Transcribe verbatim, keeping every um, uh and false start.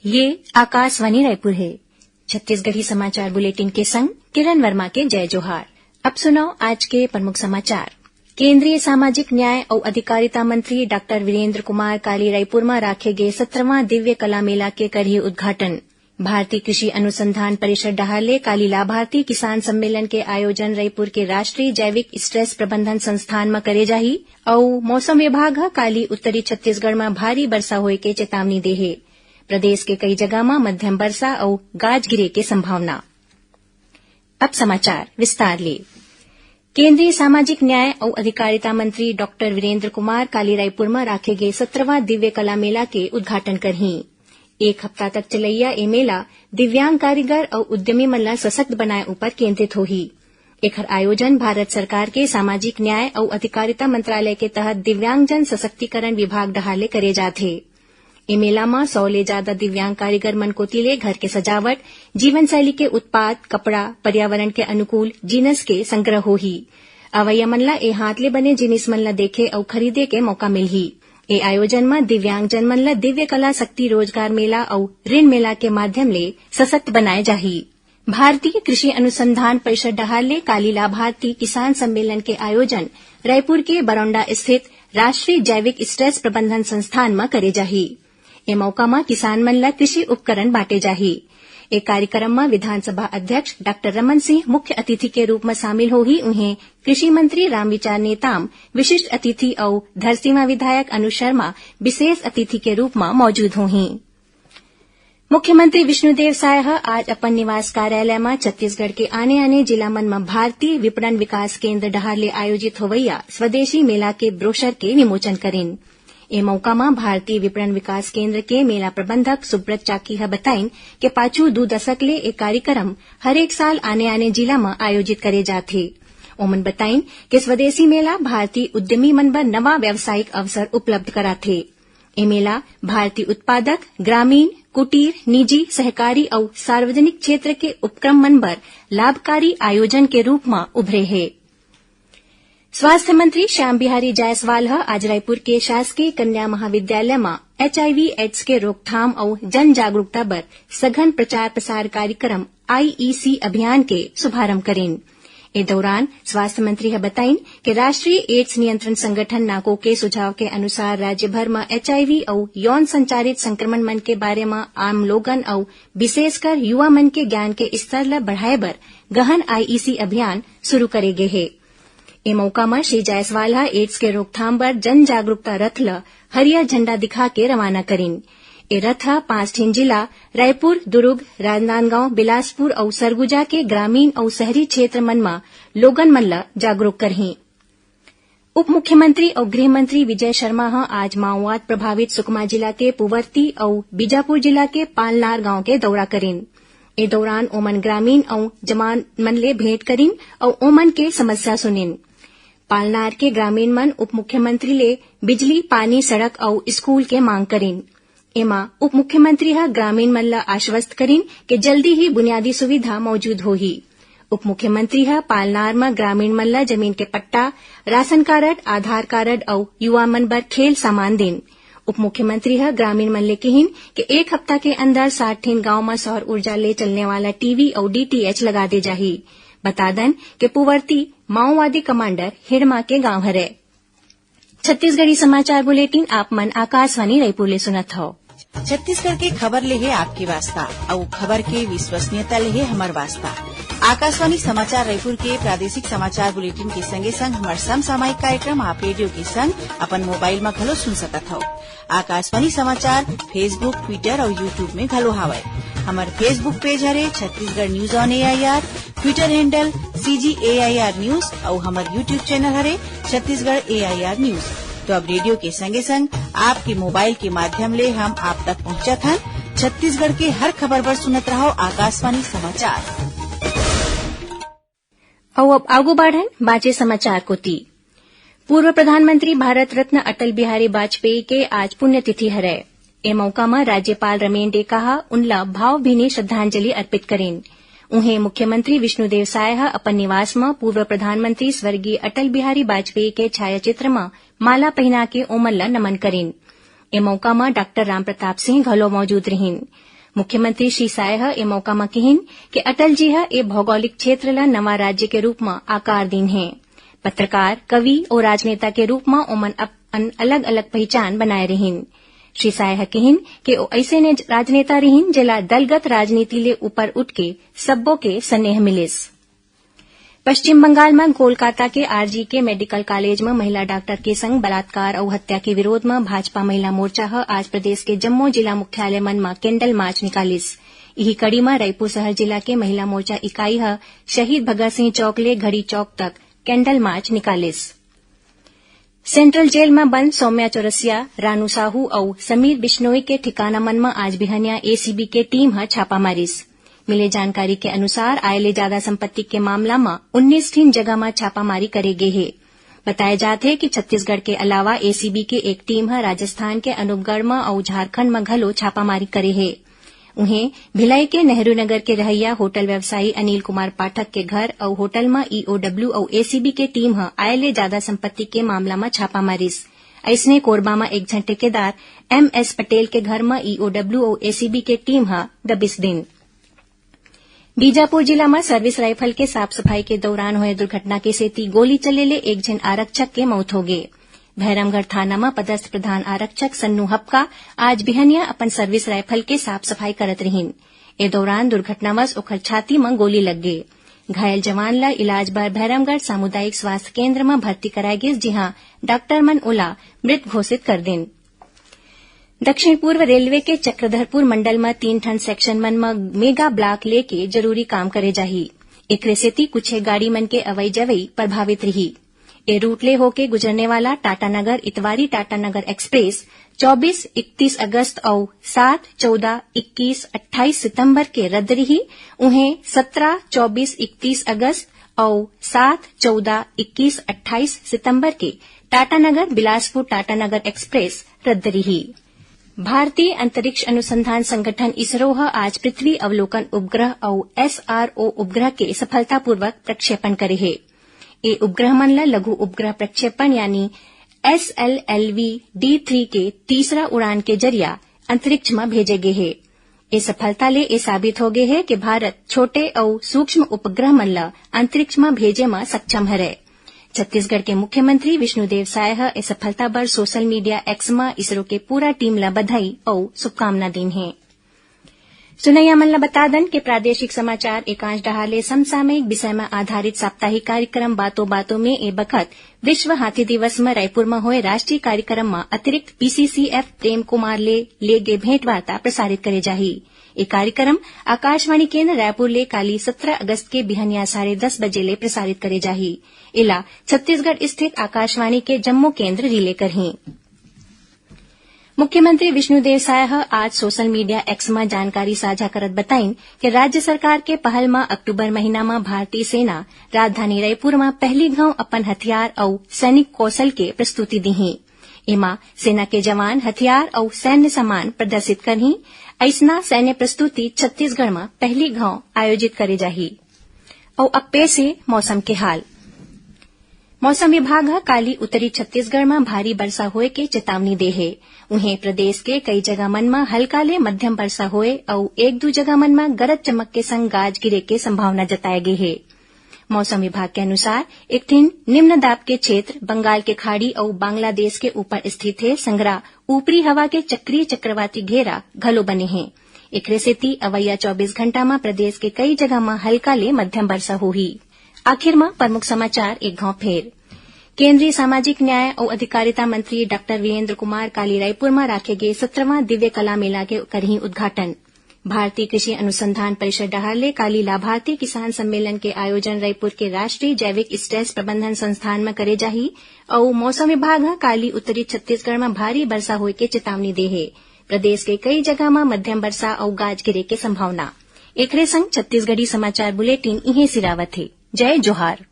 ये आकाशवाणी रायपुर हे। छत्तीसगढ़ी समाचार बुलेटिन के संग किरण वर्मा के जय जोहार। अब सुनव आज के प्रमुख समाचार। केंद्रीय सामाजिक न्याय अउ अधिकारिता मंत्री डॉक्टर वीरेंद्र कुमार काली रायपुर म राखे गे सत्रहवां दिव्य कला मेला के करही उद्घाटन। भारतीय कृषि अनुसंधान परिषद डहार ले काली लाभार्थी किसान सम्मेलन के आयोजन रायपुर के राष्ट्रीय जैविक स्ट्रेस प्रबंधन संस्थान म करे जाही। अउ मौसम विभाग ह काली उत्तरी छत्तीसगढ़ म भारी बरसा होए के चेतावनी दे हे। प्रदेश के कई जगह म मध्यम बरसा अउ गाज गिरे के संभावना। अब समाचार विस्तार ले। केंद्रीय सामाजिक न्याय अउ अधिकारिता मंत्री डॉक्टर वीरेंद्र कुमार काली रायपुर म राखे गे सत्रहवां दिव्य कला मेला के उद्घाटन करही। एक हफ्ता तक चलइया ए मेला दिव्यांग कारीगर अउ उद्यमी मन ला सशक्त बनाए ऊपर केंद्रित होही। एखर आयोजन भारत सरकार के सामाजिक न्याय अउ अधिकारिता मंत्रालय के तहत दिव्यांगजन सशक्तिकरण विभाग डहार ले करे जात हे। ए मेला म सौ ले जादा दिव्यांग कारीगर मन कोति ले घर के सजावट, जीवन शैली के उत्पाद, कपड़ा, पर्यावरण के अनुकूल जिनस के संग्रह होही। अवइया मन ला ए हाथ ले बने जिनिस मन ला देखे अउ खरीदे के मौका मिलही। ए आयोजन म दिव्यांगजन मन ला दिव्य कला शक्ति रोजगार मेला अउ ऋण मेला के माध्यम ले सशक्त बनाए जाही। भारतीय कृषि अनुसंधान परिषद डहार ले काली लाभार्थी किसान सम्मेलन के आयोजन रायपुर के बरौंडा स्थित राष्ट्रीय जैविक स्ट्रेस प्रबंधन संस्थान म करे जाही। ए मौका म किसान मन ल कृषि उपकरण बांटे जाही। ए कार्यक्रम म विधानसभा अध्यक्ष डॉक्टर रमन सिंह मुख्य अतिथि के रूप म शामिल होही। उहें कृषि मंत्री रामविचार नेताम विशिष्ट अतिथि अउ धरसींवा विधायक अनुज शर्मा विशेष अतिथि के रूप म मौजूद होही। मुख्यमंत्री विष्णुदेव साय ह आज अपन निवास कार्यालय म छत्तीसगढ़ के आने-आने जिला मन म भारतीय विपणन विकास केंद्र डहार ले आयोजित होवइया स्वदेशी मेला के ब्रोशर के विमोचन करिन। ए मौका म भारतीय विपणन विकास केंद्र के मेला प्रबंधक सुब्रत चाकी ह बताइन के पाछू दू दशक ले ए कार्यक्रम हरेक साल आने-आने जिला म आयोजित करे जात हे। ओमन बताइन के स्वदेशी मेला भारतीय उद्यमी मन बर नवा व्यावसायिक अवसर उपलब्ध कराथे। ए मेला भारतीय उत्पादक, ग्रामीण, कुटीर, निजी, सहकारी अउ सार्वजनिक क्षेत्र के उपक्रम मन बर लाभकारी आयोजन के रूप म उभरे हे। स्वास्थ्य मंत्री श्याम बिहारी जायसवाल ह आज रायपुर के शासकीय कन्या महाविद्यालय म एचआईवी एड्स के रोकथाम अउ जन जागरूकता बर सघन प्रचार प्रसार कार्यक्रम आईईसी अभियान के शुभारंभ करिन। ए दौरान स्वास्थ्य मंत्री ह बताइन के राष्ट्रीय एड्स नियंत्रण संगठन नाको के सुझाव के अनुसार राज्य भर म एचआईवी अउ यौन संचारित संक्रमण मन के बारे म आम लोगन अउ विशेषकर युवा मन के ज्ञान के स्तर ल बढ़ाए बर गहन आईईसी अभियान शुरू करे गे हे। ए मौका म श्री जायसवाल ह एड्स के रोकथाम बर जन जागरूकता रथ ल हरियर झंडा दिखा के रवाना करिन। ए रथ ह पांच ठिन जिला रायपुर, दुरूग, राजनांदगांव, बिलासपुर अउ सरगुजा के ग्रामीण अउ शहरी क्षेत्र मन म लोगन मन ल जागरूक करही। उप मुख्यमंत्री अउ गृह मंत्री विजय शर्मा ह आज माओवाद प्रभावित सुकमा जिला के पुवरती अउ बीजापुर जिला के पालनार गांव के दौरा करिन। ए दौरान ओमन ग्रामीण अउ जवान मन ले भेंट करिन अउ ओमन के समस्या सुनिन। पालनार के ग्रामीण मन उप मुख्यमंत्री ले बिजली, पानी, सड़क अउ स्कूल के मांग करिन। एमा उप मुख्यमंत्री ह ग्रामीण मन ल आश्वस्त करिन के जल्दी ही बुनियादी सुविधा मौजूद होही। उप मुख्यमंत्री ह पालनार म ग्रामीण मन ल जमीन के पट्टा, राशन कारड, आधार कारड अउ युवा मन बर खेल सामान दिन। उप मुख्यमंत्री ह ग्रामीण मन ले किहिन के एक हफ्ता के अंदर साठ ठिन गांव म सौर ऊर्जा ले चलने वाला टीवी अउ डीटीएच लगा दे जाही। बता दन के पुवरती माओवादी कमांडर हिड़मा के गांव हरे। छत्तीसगढ़ी समाचार बुलेटिन आप मन आकाशवाणी रायपुर ले सुनत हव। छत्तीसगढ़ के खबर ले हे आपके वास्ता, अउ खबर के विश्वसनीयता ले हे हमर वास्ता। आकाशवाणी समाचार रायपुर के प्रादेशिक समाचार बुलेटिन के संगे संग हमर समसामयिक कार्यक्रम आप रेडियो के संग अपन मोबाइल म घलो सुन सकत हव। आकाशवाणी समाचार Facebook, Twitter अउ YouTube में घलो हावय। हमर Facebook पेज हरे Chhattisgarh news on AIR, Twitter handle CG AIR news अउ हमर YouTube चैनल हरे छत्तीसगढ़ एआईआर न्यूज। तो अब रेडियो के संगे संग आपके मोबाइल के माध्यम ले हम आप तक पहुंचत हन छत्तीसगढ़ के हर खबर बर सुनत रहव आकाशवाणी समाचार। अउ अब आगू बाढ़न बांचे समाचार कोति। पूर्व प्रधानमंत्री भारत रत्न अटल बिहारी वाजपेयी के आज पुण्यतिथि हरय। ए मौका म राज्यपाल रमेन डेका ह उनला भावभीनी श्रद्धांजलि अर्पित करिन। उहें मुख्यमंत्री विष्णुदेव साय ह अपन निवास म पूर्व प्रधानमंत्री स्वर्गीय अटल बिहारी वाजपेयी के छायाचित्र म माला पहिना के ओमन ल नमन करिन। ए मौका म डॉक्टर रामप्रताप सिंह घलो मौजूद रिहिन। मुख्यमंत्री श्री साय ह ए मौका म किहिन कि अटल जी ह ए भौगोलिक क्षेत्र ल नवा राज्य के रूप म आकार दीन हे। पत्रकार, कवि अउ राजनेता के रूप म ओमन अपन अलग-अलग पहिचान बनाए रिहिन। श्री साय ह किहिन कि ओ अइसने राजनेता रिहिन, जेला दलगत राजनीति ले ऊपर उठके सब्बो के सनेह मिलिस। पश्चिम बंगाल म कोलकाता के आरजी के मेडिकल कॉलेज म महिला डॉक्टर के संग बलात्कार अउ हत्या के विरोध म भाजपा महिला मोर्चा ह आज प्रदेश के जम्मो जिला मुख्यालय मन म कैंडल मार्च निकालिस। इही कड़ी म रईपुर शहर जिला के महिला मोर्चा इकाई ह शहीद भगत सिंह चौक ले घड़ी चौक तक कैंडल मार्च निकालिस। सेंट्रल जेल म बंद सौम्या चौरसिया, रानू साहू अउ समीर बिश्नोई के ठिकाना मन म आज बिहनिया एसीबी के टीम ह छापा मारिस। मिले जानकारी के अनुसार, आय ले जादा संपत्ति के मामला म उन्नीस ठिन जगह म छापामारी करे गे हे। बताय जात हे कि छत्तीसगढ़ के अलावा एसीबी के एक टीम ह राजस्थान के अनूपगढ़ म अउ झारखंड म घलो छापामारी करे हे। उहें, भिलाई के नेहरू नगर के रहइया होटल व्यवसायी अनिल कुमार पाठक के घर अउ होटल म ईओडब्ल्यू अउ एसीबी के टीम ह आय ले जादा संपत्ति के मामला म छापा मारिस। अइसने कोरबा म एक झन ठेकेदार एमएस पटेल के घर म ईओडब्ल्यू अउ एसीबी के टीम ह दबिस दिन। बीजापुर जिला म सर्विस राइफल के साफ सफाई के दौरान होए दुर्घटना के सेती गोली चले ले एक झन आरक्षक के मौत होगे। भैरमगढ़ थाना म पदस्थ प्रधान आरक्षक सन्नू हपका आज बिहनिया अपन सर्विस राइफल के साफ सफाई करत रिहिन। ए दौरान दुर्घटनावश ओखर छाती म गोली लग गे। घायल जवान ल इलाज बर भैरमगढ़ सामुदायिक स्वास्थ्य केंद्र म भर्ती कराय गिस, जिहां डॉक्टर मन ओला मृत घोषित कर दिन। दक्षिण पूर्व रेलवे के चक्रधरपुर मंडल म तीन ठन सेक्शन मन म मेगा ब्लॉक लेके जरूरी काम करे जाही। एकरे सेती कुछे गाड़ी मन के अवई जवई प्रभावित रिही। ए रूट ले होके गुजरने वाला टाटानगर इतवारी टाटानगर एक्सप्रेस चौबीस इकतीस अगस्त अउ सात, चौदह, इक्कीस, अट्ठाईस सितंबर के रद्द रिही। उहें, सत्रह, चौबीस, इकतीस अगस्त अउ सात, चौदह, इक्कीस, अट्ठाईस सितंबर के टाटानगर बिलासपुर टाटानगर एक्सप्रेस रद्द रिही। भारतीय अंतरिक्ष अनुसंधान संगठन इसरो ह आज पृथ्वी अवलोकन उपग्रह अउ एसआरओ उपग्रह के सफलतापूर्वक प्रक्षेपण करे हे। ए उपग्रह मन ल लघु उपग्रह प्रक्षेपण यानी एसएलएलवी डी थ्री के तीसरा उड़ान के जरिया अंतरिक्ष म भेजे गे हे। ए सफलता ले ए साबित हो गे हे कि भारत छोटे अउ सूक्ष्म उपग्रह मन ल अंतरिक्ष म भेजे म सक्षम हरय। छत्तीसगढ़ के मुख्यमंत्री विष्णुदेव साय ह ए सफलता बर सोशल मीडिया एक्स म इसरो के पूरा टीम ल बधाई अउ शुभकामना दीन हे। सुनइया मन ल बता दन के प्रादेशिक समाचार एकांश डहार ले समसामयिक विषय म आधारित साप्ताहिक कार्यक्रम बातों बातों में ए बखत विश्व हाथी दिवस म रायपुर म होए राष्ट्रीय कार्यक्रम म अतिरिक्त पीसीसीएफ प्रेम कुमार ले ले गे भेंटवार्ता प्रसारित करे जाही। ए कार्यक्रम आकाशवाणी केंद्र रायपुर ले काली सत्रह अगस्त के बिहनिया साढ़े दस बजे ले प्रसारित करे जाही। एला छत्तीसगढ़ स्थित आकाशवाणी के जम्मो केंद्र रिले करही। मुख्यमंत्री विष्णुदेव साय ह आज सोशल मीडिया एक्स म जानकारी साझा करत बताइन कि राज्य सरकार के पहल म अक्टूबर महीना म भारतीय सेना राजधानी रायपुर म पहली घांव अपन हथियार अउ सैनिक कौशल के प्रस्तुति दीही। एमा सेना के जवान हथियार अउ सैन्य सामान प्रदर्शित करही। अइसना सैन्य प्रस्तुति छत्तीसगढ़ म पहली घांव आयोजित करे जाही। अउ अब पेश हे मौसम के हाल। मौसम विभाग ह काली उत्तरी छत्तीसगढ़ म भारी बरसा होए के चेतावनी दे हे। उहें, प्रदेश के कई जगह मन म हल्का ले मध्यम बरसा होए अउ एक दू जगह मन म गरज चमक के संग गाज गिरे के संभावना जताए गे हे। मौसम विभाग के अनुसार, एक ठिन निम्न दाब के क्षेत्र बंगाल के खाड़ी अउ बांग्लादेश के ऊपर स्थित हे, संघरा ऊपरी हवा के चक्रीय चक्रवाती घेरा घलो बने हे। एकरे सेती अवइया चौबीस घंटा म प्रदेश के कई जगह म हल्का ले मध्यम बरसा होही। आखिर म प्रमुख समाचार एक घांव फेर। केंद्रीय सामाजिक न्याय अउ अधिकारिता मंत्री डॉक्टर वीरेंद्र कुमार काली रायपुर म राखे गे सत्रहवां दिव्य कला मेला के करही उद्घाटन। भारतीय कृषि अनुसंधान परिषद डहार ले काली लाभार्थी किसान सम्मेलन के आयोजन रायपुर के राष्ट्रीय जैविक स्ट्रेस प्रबंधन संस्थान म करे जाही। अउ मौसम विभाग ह काली उत्तरी छत्तीसगढ़ म भारी बरसा होए के चेतावनी दे हे। प्रदेश के कई जगह म मध्यम बरसा अउ गाज गिरे के संभावना। एकरे संग छत्तीसगढ़ी समाचार बुलेटिन इहें सिरावत हे। जय जोहार।